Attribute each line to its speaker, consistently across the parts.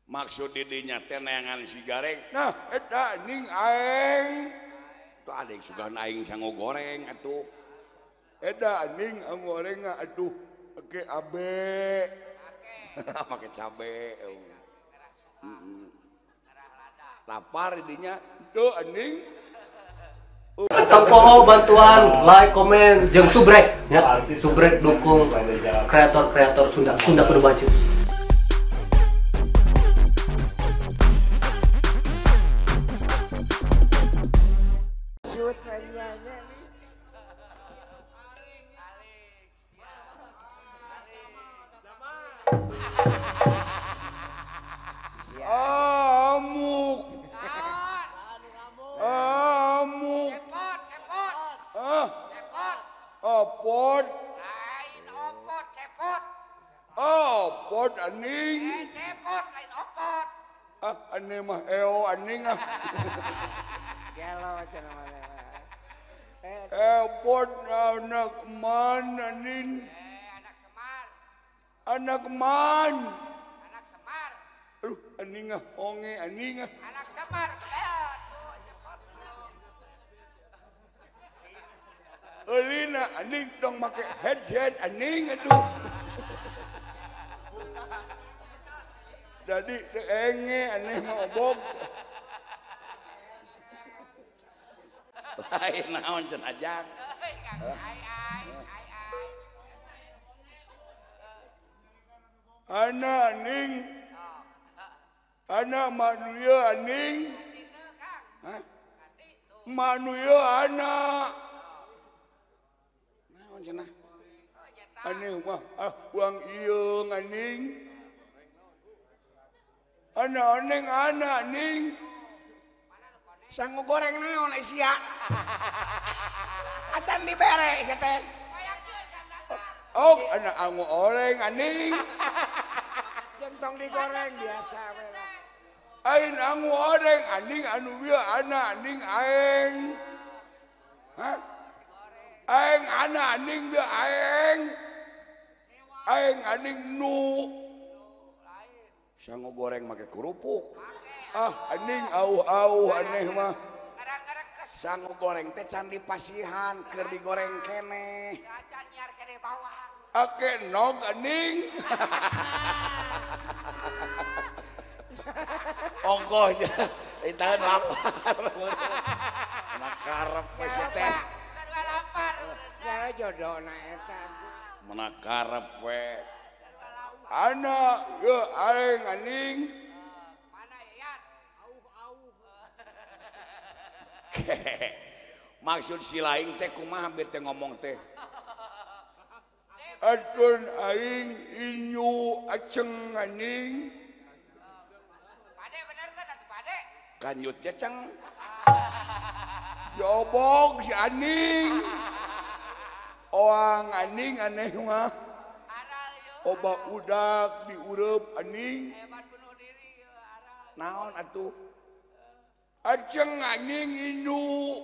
Speaker 1: Maksud didinya teh neangan si gareng. Nah, eta ning aing. Tuh adek sugan aing sango goreng atuh. Eta ning goreng atuh ke abe. Make cabe. Lapar didinya. Tuh aning.
Speaker 2: Tempoho bantuan, like, komen, jeung subrek ya. Subrek dukung kreator-kreator Sunda. Sunda kudu maju.
Speaker 1: Amuk. Amuk. Cepot. Opot.
Speaker 3: Lain opot, cepot.
Speaker 1: Opot aning.
Speaker 3: Cepot lain opot.
Speaker 1: Ah, aneh mah eo aning ah.
Speaker 3: Gelo cenah mah.
Speaker 1: Epot anak man aning.
Speaker 3: Anak Semar.
Speaker 1: Anak man.
Speaker 3: Anak Semar.
Speaker 1: Aduh, aning ah, onge aning ah.
Speaker 3: Anak Semar.
Speaker 1: Elina aning dong make headset aning aduh. Jadi enge aneh mah obog. Lain naon cenah ajang. Ana aning. Ana manuya aning. Hah? Manuya ana. Cenah. Aneh mah ah buang ieung aning. Ana aning ana aning. Sangu goreng naon ai sia. Acan dibere sia teh. Oh, ana angu oreng aning.
Speaker 3: Jentong digoreng biasa we lah.
Speaker 1: Ain angu oreng aning anu bieu ana aning aing. Hah? Aing ana aning dia aing. Aing aning nu. Sango goreng make kerupuk. Ah aning au-au aneh mah. Sango goreng teh can dipasihan keur digoreng keneh.
Speaker 3: Acan nyiar keneh bawang.
Speaker 1: Ake nog aning. Ongkos ya. Ditahan lapar. Anak karep we si teh.
Speaker 3: Ya jodohna eta.
Speaker 1: Menakarep we. Ana ye aing aning.
Speaker 3: Mana Yan? Auh-auh.
Speaker 1: Maksud si laing teh kumaha bete ngomong teh? Atun aing inyu aceng aning.
Speaker 3: Pade bener kan atuh pade?
Speaker 1: Kanyut ceceng. Jobog si aning. Oang aning aneh mah. Oba udak diureup aning. Naon atuh? Aceng aning indu.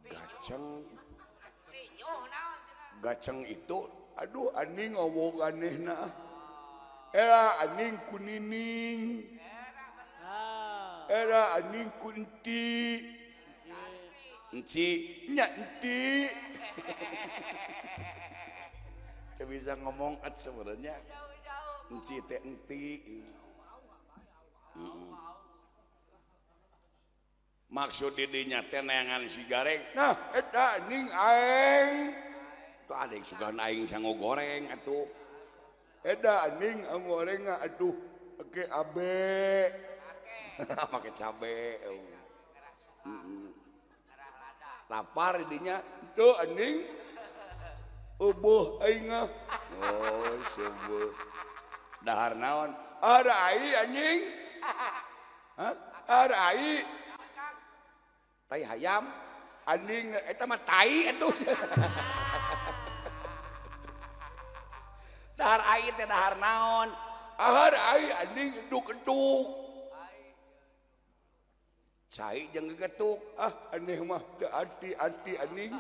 Speaker 1: Gaceng. Gaceng itu aduh aning ngomong anehna. Era aning kunining. Era aning kunti. Enci nya enti. Teu bisa ngomong at sebenarnya. Enci teh enti. Maksud didinya teh neangan si gareng. Nah, eta aning aing. Tuh adek sugan aing sango goreng atuh. Eta aning goreng atuh ke abe. Make cabe. Lapar didinya tuh aning. Eueuh aing ah. Oh, seueuh. Dahar naon? Arai anjing. Hah? Arai. Tai hayam anjing eta mah tai atuh. Dahar ai teh dahar naon? Ahar ai anjing eduk-eduk. Cai jeung gegetuk. Ah aneh mah teu arti-arti anjing.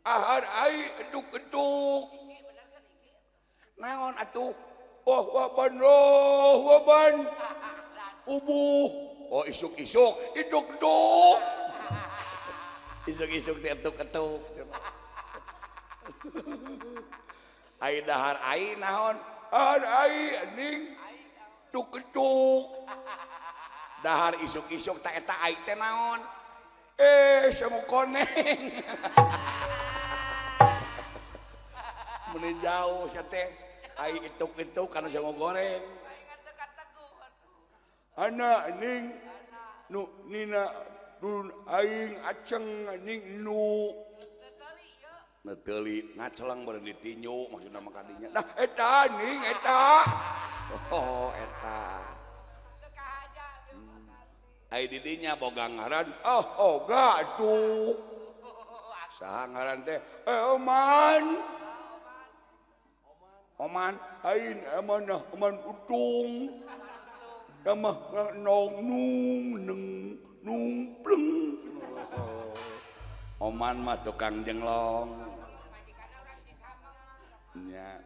Speaker 1: Ahar ai eduk-eduk. Naon atuh? Oh waban oh waban. Ubuh. Oh isuk-isuk iduk-duk. Isuk-isuk teh etuk-etuk. Ai dahar ai naon? An ai ning tuk-tuk. Dahar isuk-isuk tak eta ai teh naon? Sangu koneng. Meni jauh sia teh. Ai ituk-ituk kana sangu goreng. Anak ning nu nina dun aing aceng ning nu neteuli ngacelang beureun ditinju maksudna mah kadinya. Nah eta ning eta. Oh eta. Ai didinya boga ngaran. Oh oga atuh. Saha ngaran teh? Oman. Oman aing amanah oman utung. Damah nong nung neng nung pleng. Oman mah tukang jenglong. Nya.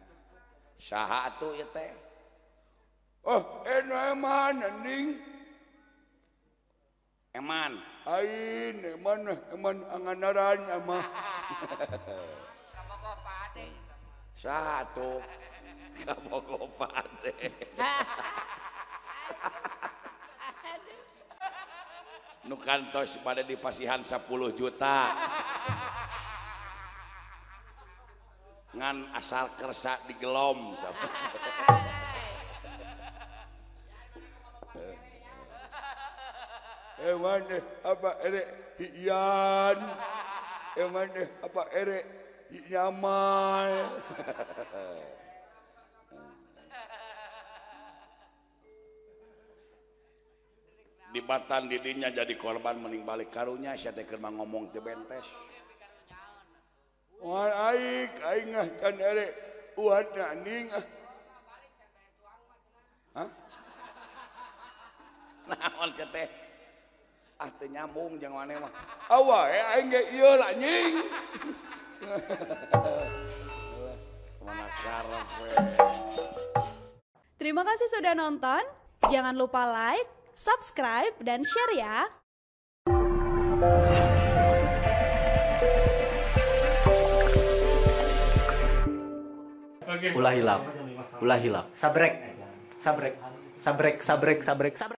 Speaker 1: Saha atuh ieu teh? Oh, eman ning. Eman. Ain eman eman anganaran mah.
Speaker 3: Kabogo pade.
Speaker 1: Saha atuh? Kabogo pade. Nu kantos pada dipasihan 10 juta ngan asal kersa digelom. Eman apa ere hian, eman apa ere nyaman. Di batan didinya jadi korban mending balik karunya sia teh keur ngomong teu bentes. Wah aing aing ah can ere uadna ning ah. Hah? Naon sia teh? Ah teu nyambung jeung maneh mah. Awa aing ge ieu lah nying. Mana karep we.
Speaker 4: Terima kasih sudah nonton. Jangan lupa like, subscribe, dan share ya.
Speaker 2: Ulah hilap, ulah hilap. Sabrek, sabrek, sabrek, sabrek, sabrek, sabrek.